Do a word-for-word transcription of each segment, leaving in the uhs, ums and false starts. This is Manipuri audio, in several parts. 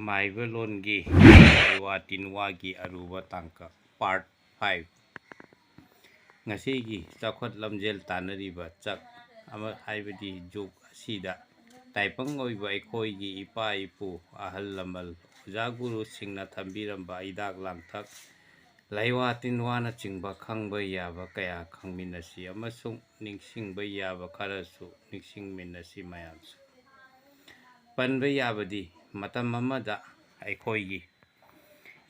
ꯃꯥꯏꯕ ꯂꯣꯟꯒꯤ ꯂꯩꯋꯥ ꯇꯤꯟꯋꯥꯒꯤ ꯑꯔꯨꯕ ꯇꯥꯡꯀꯛ, part five꯫ ꯉꯁꯤꯒꯤ ꯆꯥꯎꯈꯠ ꯂꯝꯖꯦꯜ ꯇꯥꯟꯅꯔꯤꯕ ꯆꯛ ꯑꯃ, ꯍꯥꯏꯕꯗꯤ ꯖꯨꯒ ꯑꯁꯤꯗ ꯇꯥꯏꯕꯪ ꯑꯣꯏꯕ ꯑꯩꯈꯣꯏꯒꯤ ꯏꯄꯥ ꯏꯄꯨ, ꯑꯍꯜ ꯂꯃꯟ, ꯑꯣꯖꯥ ꯒꯨꯔꯨꯁꯤꯡꯅ ꯊꯝꯕꯤꯔꯝꯕ ꯍꯤꯗꯥꯛ ꯂꯥꯡꯊꯛ, ꯂꯩꯋꯥ ꯇꯤꯟꯋꯥꯅꯆꯤꯡꯕ ꯈꯪꯕ ꯌꯥꯕ ꯀꯌꯥ ꯈꯪꯃꯤꯟꯅꯁꯤ ꯑꯃꯁꯨꯡ ꯅꯤꯡꯁꯤꯡꯕ ꯌꯥꯕ ꯈꯔꯁꯨ ꯅꯤꯡꯁꯤꯡꯃꯤꯟꯅꯁꯤ ꯃꯌꯥꯝꯁꯨ꯫ ꯄꯟꯕ ꯌꯥꯕꯗꯤ, ꯃꯇꯝ ꯑꯃꯗ ꯑꯩꯈꯣꯏꯒꯤ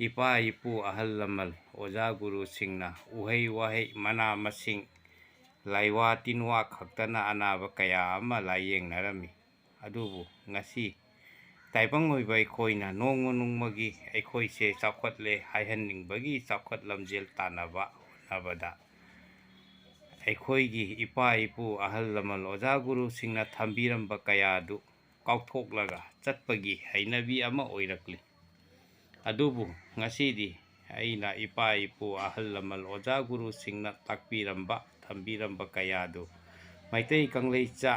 ꯏꯄꯥ ꯏꯄꯨ, ꯑꯍꯜ ꯂꯃꯟ, ꯑꯣꯖꯥ ꯒꯨꯔꯨꯁꯤꯡꯅ ꯎꯍꯩ ꯋꯥꯍꯩ, ꯃꯅꯥ ꯃꯁꯤꯡ, ꯂꯩꯋꯥ ꯇꯤꯟꯋꯥ ꯈꯛꯇꯅ ꯑꯅꯥꯕ ꯀꯌꯥ ꯑꯃ ꯂꯥꯌꯦꯡꯅꯔꯝꯃꯤ꯫ ꯑꯗꯨꯕꯨ ꯉꯁꯤ ꯇꯥꯏꯕꯪ ꯑꯣꯏꯕ ꯑꯩꯈꯣꯏꯅ ꯅꯣꯡꯃ ꯅꯣꯡꯃꯒꯤ ꯑꯩꯈꯣꯏꯁꯦ ꯆꯥꯎꯈꯠꯂꯦ ꯍꯥꯏꯍꯟꯅꯤꯡꯕꯒꯤ ꯆꯥꯎꯈꯠ ꯂꯝꯖꯦꯜ ꯇꯥꯟꯅꯕ ꯍꯣꯠꯅꯕꯗ, ꯑꯩꯈꯣꯏꯒꯤ ꯏꯄꯥ ꯏꯄꯨ, ꯑꯍꯜ ꯂꯃꯟ, ꯑꯣꯖꯥ ꯒꯨꯔꯨꯁꯤꯡꯅ ꯊꯝꯕꯤꯔꯝꯕ ꯀꯌꯥꯗꯨ ꯀꯥꯎꯊꯣꯛꯂꯒ ꯆꯠꯄꯒꯤ ꯍꯩꯅꯕꯤ ꯑꯃ ꯑꯣꯏꯔꯛꯂꯤ꯫ ꯑꯗꯨꯕꯨ ꯉꯁꯤꯗꯤ ꯑꯩꯅ ꯏꯄꯥ ꯏꯄꯨ, ꯑꯍꯜ ꯂꯃꯟ, ꯑꯣꯖꯥ ꯒꯨꯔꯨꯁꯤꯡꯅ ꯇꯥꯛꯄꯤꯔꯝꯕ, ꯊꯝꯕꯤꯔꯝꯕ ꯀꯌꯥꯗꯨ ꯃꯩꯇꯩ ꯀꯪꯂꯩꯆꯥ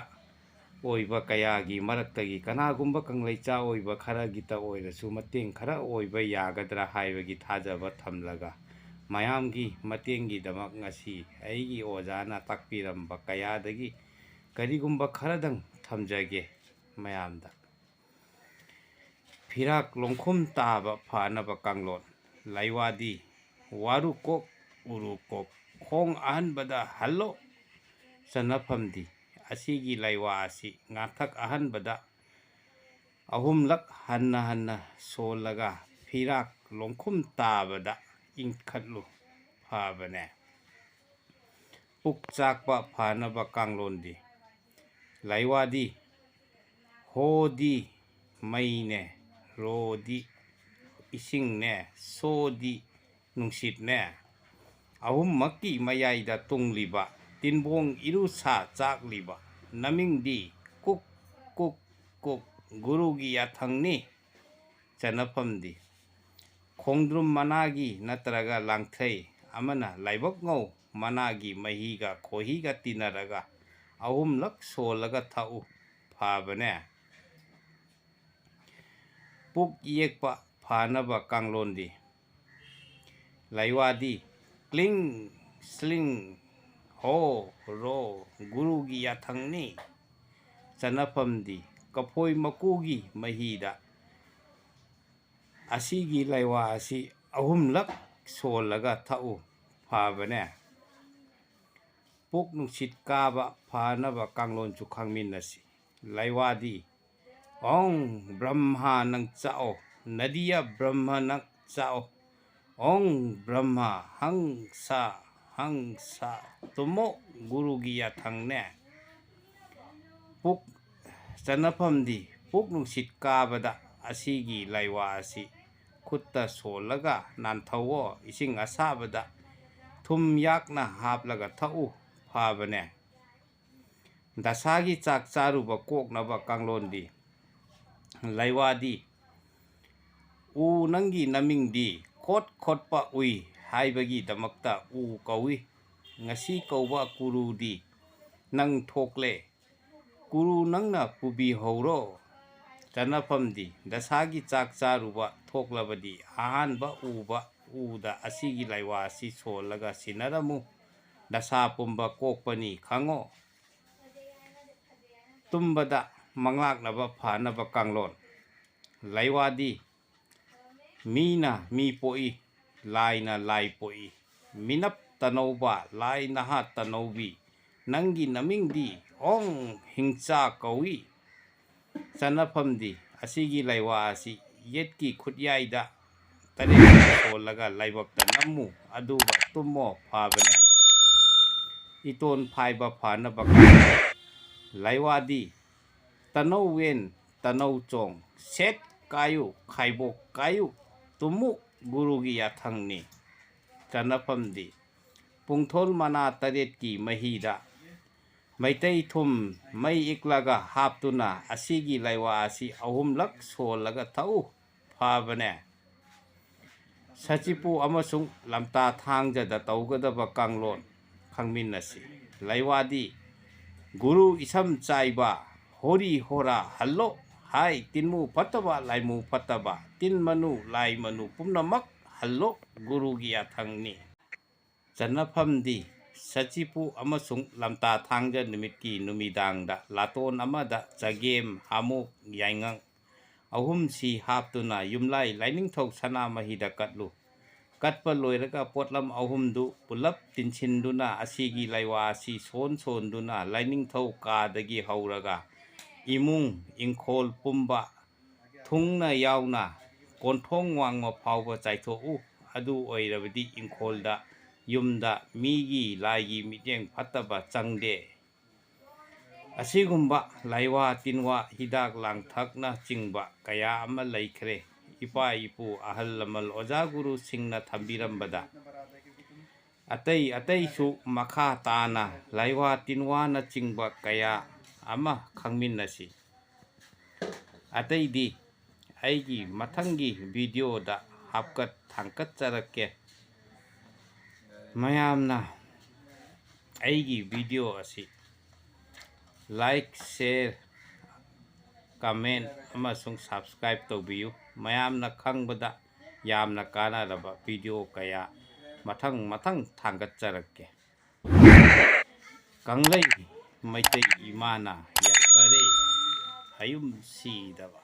ꯑꯣꯏꯕ ꯀꯌꯥꯒꯤ ꯃꯔꯛꯇꯒꯤ ꯀꯅꯥꯒꯨꯝꯕ ꯀꯪꯂꯩꯆꯥ ꯑꯣꯏꯕ ꯈꯔꯒꯤꯇ ꯑꯣꯏꯔꯁꯨ ꯃꯇꯦꯡ ꯈꯔ ꯑꯣꯏꯕ ꯌꯥꯒꯗ꯭ꯔꯥ ꯍꯥꯏꯕꯒꯤ ꯊꯥꯖꯕ ꯊꯝꯂꯒ, ꯃꯌꯥꯝꯒꯤ ꯃꯇꯦꯡꯒꯤꯗꯃꯛ ꯉꯁꯤ ꯑꯩꯒꯤ ꯑꯣꯖꯥꯅ ꯇꯥꯛꯄꯤꯔꯝꯕ ꯀꯌꯥꯗꯒꯤ ꯀꯔꯤꯒꯨꯝꯕ ꯈꯔꯗꯪ ꯊꯝꯖꯒꯦ ꯃꯌꯥꯝꯗ꯫ ꯐꯤꯔꯥꯛ ꯂꯣꯡꯈꯨꯝ ꯇꯥꯕ ꯐꯅꯕ ꯀꯥꯡꯂꯣꯟ꯫ ꯂꯩꯋꯥꯗꯤ ꯋꯥꯔꯨ ꯀꯣꯛ ꯎꯔꯨ ꯀꯣꯛ, ꯈꯣꯡ ꯑꯍꯟꯕꯗ ꯍꯜꯂꯣ꯫ ꯆꯟꯅꯐꯝꯗꯤ, ꯑꯁꯤꯒꯤ ꯂꯩꯋꯥ ꯑꯁꯤ ꯉꯥꯊꯛ ꯑꯍꯟꯕꯗ ꯑꯍꯨꯝꯂꯛ ꯍꯟꯅ ꯍꯟꯅ ꯁꯣꯜꯂꯒ ꯐꯤꯔꯥꯛ ꯂꯣꯡꯈꯨꯝ ꯇꯥꯕꯗ ꯏꯟꯈꯠꯂꯨ ꯐꯕꯅꯦ꯫ ꯄꯨꯛ ꯆꯥꯛꯄ ꯐꯅꯕ ꯀꯥꯡꯂꯣꯟꯗꯤ, ꯂꯩꯋꯥꯗꯤ ꯍꯣꯗꯤ ꯃꯩꯅꯦ, ꯔꯣꯗꯤ ꯏꯁꯤꯡꯅꯦ, ꯁꯣꯗꯤ ꯅꯨꯡꯁꯤꯠꯅꯦ, ꯑꯍꯨꯝꯃꯛꯀꯤ ꯃꯌꯥꯏꯗ ꯇꯨꯡꯂꯤꯕ ꯇꯤꯟꯕꯣꯡ ꯏꯔꯨꯁꯥ ꯆꯥꯛꯂꯤꯕ ꯅꯃꯤꯡꯗꯤ ꯀꯨꯛ ꯀꯨꯛ ꯀꯨꯛ ꯒꯨꯔꯨꯒꯤ ꯌꯥꯊꯪꯅꯤ꯫ ꯆꯟꯅꯐꯝꯗꯤ, ꯈꯣꯡꯗ꯭ꯔꯨꯝ ꯃꯅꯥꯒꯤ ꯅꯠꯇ꯭ꯔꯒ ꯂꯥꯡꯊ꯭ꯔꯩ ꯑꯃꯅ ꯂꯥꯏꯕꯛ ꯉꯧ ꯃꯅꯥꯒꯤ ꯃꯍꯤꯒ ꯈꯣꯏꯍꯤꯒ ꯇꯤꯟꯅꯔꯒ ꯑꯍꯨꯝꯂꯛ ꯁꯣꯜꯂꯒ ꯊꯛꯎ ꯐꯕꯅꯦ꯫ ꯄꯨꯛ ꯌꯦꯛꯄ ꯐꯅꯕ ꯀꯥꯡꯂꯣꯟꯗꯤ: ꯂꯥꯏꯋꯥꯗꯤ ꯀ꯭ꯂꯤꯡ ꯁ꯭ꯂꯤꯡ ꯍꯣ ꯔꯣ ꯒꯨꯔꯨꯒꯤ ꯌꯥꯊꯪꯅꯤ꯫ ꯆꯅꯐꯝꯗꯤ ꯀꯐꯣꯏ ꯃꯀꯨꯒꯤ ꯃꯍꯤꯗ ꯑꯁꯤꯒꯤ ꯂꯥꯏꯋꯥ ꯑꯁꯤ ꯑꯍꯨꯝꯂꯛ ꯁꯣꯜꯂꯒ ꯊꯛꯎ, ꯐꯕꯅꯦ꯫ ꯄꯨꯛ ꯅꯨꯡꯁꯤꯠ ꯀꯥꯕ ꯐꯅꯕ ꯀꯥꯡꯂꯣꯟꯁꯨ ꯈꯪꯃꯤꯟꯅꯁꯤ꯫ ꯂꯥꯏꯋꯥꯗꯤ ꯑꯣꯡ ꯕ꯭ꯔꯍ꯭ꯃ ꯅꯪ ꯆꯥꯛꯑꯣ, ꯅꯗꯤꯌꯥ ꯕ꯭ꯔꯍ꯭ꯃ ꯅꯪ ꯆꯥꯛꯑꯣ꯫ ꯑꯣꯡ ꯕ꯭ꯔꯍ꯭ꯃ ꯍꯪ ꯁꯥ ꯍꯪ ꯁꯥ ꯇꯨꯝꯃꯣ, ꯒꯨꯔꯨꯒꯤ ꯌꯥꯊꯪꯅꯦ꯫ ꯄꯨꯛ ꯆꯅꯐꯝꯗꯤ ꯄꯨꯛ ꯅꯨꯡꯁꯤꯠ ꯀꯥꯕꯗ ꯑꯁꯤꯒꯤ ꯂꯥꯏꯋꯥ ꯑꯁꯤ ꯈꯨꯠꯇ ꯁꯣꯜꯂꯒ ꯅꯥꯟꯊꯧꯑꯣ, ꯏꯁꯤꯡ ꯑꯁꯥꯕꯗ ꯊꯨꯝ ꯌꯥꯛꯅ ꯍꯥꯞꯂꯒ ꯊꯛꯎ, ꯐꯕꯅꯦ꯫ ꯗꯁꯥꯒꯤ ꯆꯥꯛ ꯆꯥꯔꯨꯕ ꯀꯣꯛꯅꯕ ꯀꯥꯡꯂꯣꯟꯗꯤ: ꯂꯥꯏꯋꯥꯗꯤ ꯎ ꯅꯪꯒꯤ ꯅꯃꯤꯡꯗꯤ ꯈꯣꯠ ꯈꯣꯠꯄ ꯎꯏ ꯍꯥꯏꯕꯒꯤꯗꯃꯛꯇ ꯎ ꯀꯧꯏ꯫ ꯉꯁꯤ ꯀꯧꯕ ꯀꯨꯔꯨꯗꯤ ꯅꯪ ꯊꯣꯛꯂꯦ꯫ ꯀꯨꯔꯨ ꯅꯪꯅ ꯄꯨꯕꯤꯍꯧꯔꯣ꯫ ꯆꯅꯐꯝꯗꯤ ꯗꯁꯥꯒꯤ ꯆꯥꯛ ꯆꯥꯔꯨꯕ ꯊꯣꯛꯂꯕꯗꯤ ꯑꯍꯥꯟꯕ ꯎꯕ ꯎꯗ ꯑꯁꯤꯒꯤ ꯂꯥꯏꯋꯥ ꯑꯁꯤ ꯁꯣꯜꯂꯒ ꯁꯤꯟꯅꯔꯝꯃꯨ꯫ ꯗꯁꯥ ꯄꯨꯝꯕ ꯀꯣꯛꯄꯅꯤ ꯈꯪꯉꯣ꯫ ꯇꯨꯝꯕꯗ ꯃꯪꯂꯥꯛꯅꯕ ꯐꯅꯕ ꯀꯥꯡꯂꯣꯟ: ꯂꯥꯏꯋꯥꯗꯤ ꯃꯤꯅ ꯃꯤ ꯄꯣꯛꯏ, ꯂꯥꯏꯅ ꯂꯥꯏ ꯄꯣꯛꯏ꯫ ꯃꯤꯅꯞ ꯇꯅꯧꯕ, ꯂꯥꯏ ꯅꯍꯥ ꯇꯅꯧꯕꯤ, ꯅꯪꯒꯤ ꯅꯃꯤꯡꯗꯤ ꯑꯣꯡ ꯍꯤꯡꯆꯥ ꯀꯧꯏ꯫ ꯆꯅꯐꯝꯗꯤ ꯑꯁꯤꯒꯤ ꯂꯥꯏꯋꯥ ꯑꯁꯤ ꯌꯦꯠꯀꯤ ꯈꯨꯠꯌꯥꯏꯗ ꯇꯔꯦꯠ ꯁꯣꯜꯂꯒ ꯂꯥꯏꯕꯛꯇ ꯅꯝꯃꯨ, ꯑꯗꯨꯒ ꯇꯨꯝꯃꯣ, ꯐꯕꯅꯦ꯫ ꯏꯇꯣꯟ ꯐꯥꯏꯕ ꯐꯅꯕ ꯀꯥꯡꯂꯣꯟ: ꯂꯥꯏꯋꯥꯗꯤ ꯇꯅꯧ ꯋꯦꯟ, ꯇꯅꯧ ꯆꯣꯡ, ꯁꯦꯠ ꯀꯥꯏꯌꯨ, ꯈꯥꯏꯕꯣꯛ ꯀꯥꯏꯌꯨ, ꯇꯨꯝꯃꯨ, ꯒꯨꯔꯨꯒꯤ ꯌꯥꯊꯪꯅꯤ꯫ ꯆꯅꯐꯝꯗꯤ ꯄꯨꯡꯊꯣꯜ ꯃꯅꯥ ꯇꯔꯦꯠꯀꯤ ꯃꯍꯤꯗ ꯃꯩꯇꯩ ꯊꯨꯝ ꯃꯩ ꯏꯛꯂꯒ ꯍꯥꯞꯇꯨꯅ ꯑꯁꯤꯒꯤ ꯂꯥꯏꯋꯥ ꯑꯁꯤ ꯑꯍꯨꯝꯂꯛ ꯁꯣꯜꯂꯒ ꯊꯛꯎ, ꯐꯕꯅꯦ꯫ ꯁꯆꯤꯄꯨ ꯑꯃꯁꯨꯡ ꯂꯝꯇꯥ ꯊꯥꯡꯖꯗ ꯇꯧꯒꯗꯕ ꯀꯥꯡꯂꯣꯟ ꯈꯪꯃꯤꯟꯅꯁꯤ꯫ ꯂꯥꯏꯋꯥꯗꯤ ꯒꯨꯔꯨ ꯏꯁꯝ ꯆꯥꯏꯕ, ꯍꯣꯔꯤ ꯍꯣꯔꯥ ꯍꯜꯂꯣ ꯍꯥꯏ ꯇꯤꯟꯃꯨ ꯐꯠꯇꯕ, ꯂꯥꯏꯃꯨ ꯐꯠꯇꯕ, ꯇꯤꯟ ꯃꯅꯨ, ꯂꯥꯏ ꯃꯅꯨ ꯄꯨꯝꯅꯃꯛ ꯍꯜꯂꯣ ꯒꯨꯔꯨꯒꯤ ꯌꯥꯊꯪꯅꯤ꯫ ꯆꯟꯅꯐꯝꯗꯤ ꯁꯆꯤꯄꯨ ꯑꯃꯁꯨꯡ ꯂꯝꯇꯥ ꯊꯥꯡꯖ ꯅꯨꯃꯤꯠꯀꯤ ꯅꯨꯃꯤꯗꯥꯡꯗ ꯂꯥꯇꯣꯟ ꯑꯃꯗ ꯆꯒꯦꯝ, ꯍꯥꯃꯣꯛ, ꯌꯥꯏꯉꯪ ꯑꯍꯨꯝꯁꯤ ꯍꯥꯞꯇꯨꯅ ꯌꯨꯝꯂꯥꯏ ꯂꯥꯏꯅꯤꯡꯊꯧ ꯁꯅꯥꯃꯍꯤꯗ ꯀꯠꯂꯨ꯫ ꯀꯠꯄ ꯂꯣꯏꯔꯒ ꯄꯣꯠꯂꯝ ꯑꯍꯨꯝꯗꯨ ꯄꯨꯂꯞ ꯇꯤꯟꯁꯤꯟꯗꯨꯅ ꯑꯁꯤꯒꯤ ꯂꯥꯏꯋꯥ ꯑꯁꯤ ꯁꯣꯟ ꯁꯣꯟꯗꯨꯅ ꯂꯥꯏꯅꯤꯡꯊꯧ ꯀꯥꯗꯒꯤ ꯍꯧꯔꯒ ꯏꯃꯨꯡ ꯏꯪꯈꯣꯜ ꯄꯨꯝꯕ ꯊꯨꯡꯅ ꯌꯥꯎꯅ ꯀꯣꯟꯊꯣꯡ ꯋꯥꯡꯃ ꯐꯥꯎꯕ ꯆꯥꯏꯊꯣꯛꯎ꯫ ꯑꯗꯨ ꯑꯣꯏꯔꯕꯗꯤ ꯏꯪꯈꯣꯜꯗ, ꯌꯨꯝꯗ ꯃꯤꯒꯤ ꯂꯥꯏꯒꯤ ꯃꯤꯠꯌꯦꯡ ꯐꯠꯇꯕ ꯆꯪꯗꯦ꯫ ꯑꯁꯤꯒꯨꯝꯕ ꯂꯥꯏꯋꯥ ꯇꯤꯟꯋꯥ, ꯍꯤꯗꯥꯛ ꯂꯥꯡꯊꯛꯅꯆꯤꯡꯕ ꯀꯌꯥ ꯑꯃ ꯂꯩꯈ꯭ꯔꯦ꯫ ꯏꯄꯥ ꯏꯄꯨ, ꯑꯍꯜ ꯂꯃꯟ, ꯑꯣꯖꯥ ꯒꯨꯔꯨꯁꯤꯡꯅ ꯊꯝꯕꯤꯔꯝꯕꯗ ꯑꯇꯩ ꯑꯇꯩꯁꯨ ꯃꯈꯥ ꯇꯥꯅ ꯂꯥꯏꯋꯥ ꯇꯤꯟꯋꯥꯅꯆꯤꯡꯕ ꯀꯌꯥ ꯑꯃ ꯈꯪꯃꯤꯟꯅꯁꯤ꯫ ꯑꯇꯩꯗꯤ ꯑꯩꯒꯤ ꯃꯊꯪꯒꯤ ꯚꯤꯗꯤꯑꯣꯗ ꯍꯥꯞꯀꯠ ꯊꯥꯡꯀꯠꯆꯔꯛꯀꯦ꯫ ꯃꯌꯥꯝꯅ ꯑꯩꯒꯤ ꯚꯤꯗꯤꯑꯣ ꯑꯁꯤ like, share, comment ꯑꯃꯁꯨꯡ subscribe ꯇꯧꯕꯤꯌꯨ꯫ ꯃꯌꯥꯝꯅ ꯈꯪꯕꯗ ꯌꯥꯝꯅ ꯀꯥꯟꯅꯔꯕ ꯚꯤꯗꯤꯑꯣ ꯀꯌꯥ ꯃꯊꯪ ꯃꯊꯪ ꯊꯥꯡꯒꯠꯆꯔꯛꯀꯦ꯫ ꯀꯪꯂꯩ ꯃꯩꯇꯩ ꯏꯃꯥꯅ ꯌꯥꯏꯐꯔꯦ ꯑꯌꯨꯝ ꯁꯤꯗꯕ꯫